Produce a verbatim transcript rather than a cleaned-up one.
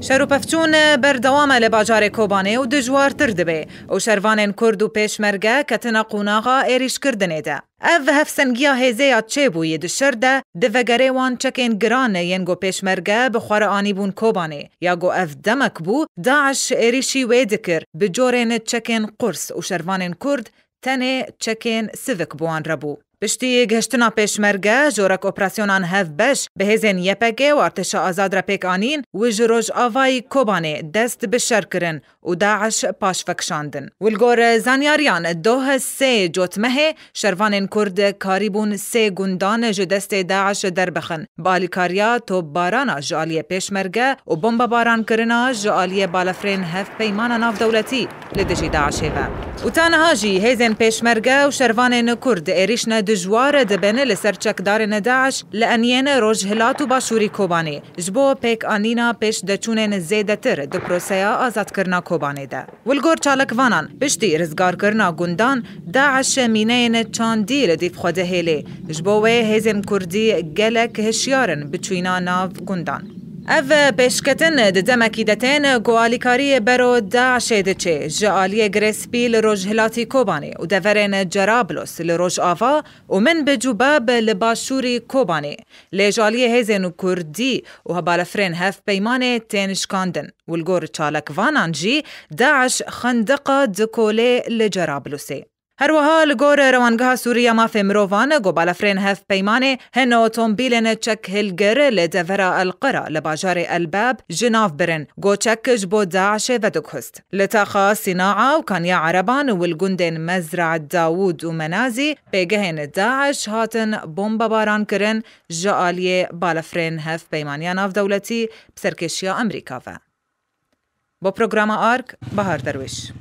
Şer û pevçûn berdewam e li bajarê Kobanê û dijwartir dibe û şervanên Kurd û Pêşmerge ketine qonaxa êrîşkirdinê de. Ev hevsengiya hêzê ya çêbûyî di şer de di vegerê wan çekên giran yên ku Pêşmerge bi xwe re anîbûn Kobanê, ya ku ev demek bû, DAIŞ êrîşî wê dikir, bi corên çekên qurs û şervanên Kurd tenê çekên sivik bi wan re bû. Piştî gihiştina Pêşmerge, jorek operasyonan hevbeş bi hêzên Y P G û Artêşa Azad re pêk anîn û ji rojavayî Kobanê dest bi şer kirin û DAIŞ paş vekişandin. Û li gor zanyariyan, doh sê Cotmehê şervanên Kurd karîbûn sê gundan ji destê DAIŞ derbixin, bi alîkariya topbarana ji aliyê Pêşmerge û bombebaran kirina ji aliyê balafirên hevpeymana navdewletî li dijî DAIŞê ve. Û ta niha jî hêzên Pêşmerge û şervanên Kurd êrîşine dijwar dibin li ser çekdarên DAIŞ li eniyên rojhilat û başûrî Kobanê, ji bo pêkanîna pêşdeçûnên zêdetir di proseya azadkirina Kobanê de. Û li gor çalakvanan, piştî rizgarkirina gundan, DAIŞ mîneyên çandî li dîv xwe dihêlê. Ji bo wê hêzên Kurdî gelek hişyar in biçûyîna nav gundan. Ev pêşketin di demekî de tên ku alîkarî bero DAIŞê diçe, ji aliyê Girê Spî li rojhilatî Kobanê û deverên Cerablos li rojava û Minbic û Bab li başûrî Kobanê, lê ji aliyê hêzên Kurdî û balafirên hevpeymanê tên şikandin û li gor çalakvanan jî DAIŞ xendeqa dikolê li Cerablusê. Her wiha li gor Rewangeha Sûrî ya Mafê Mirovan, ku balafirên hevpeymanê hin otomobîlên çekhilgir li devera El Qera li bajarê El Bab ji nav birin, ku çek ji bo DAIŞê vediguhist. Li taxa Sînaa û Kaniya Ereban û li gundên Mezra Dawûd û Menazî pêgehên DAIŞ hatin bombebaran kirin ji aliyê balafirên hevpeymaniya navdewletî bi serkêşiya Amerîka ve. Bo programa Ark, Bahar Derwêş.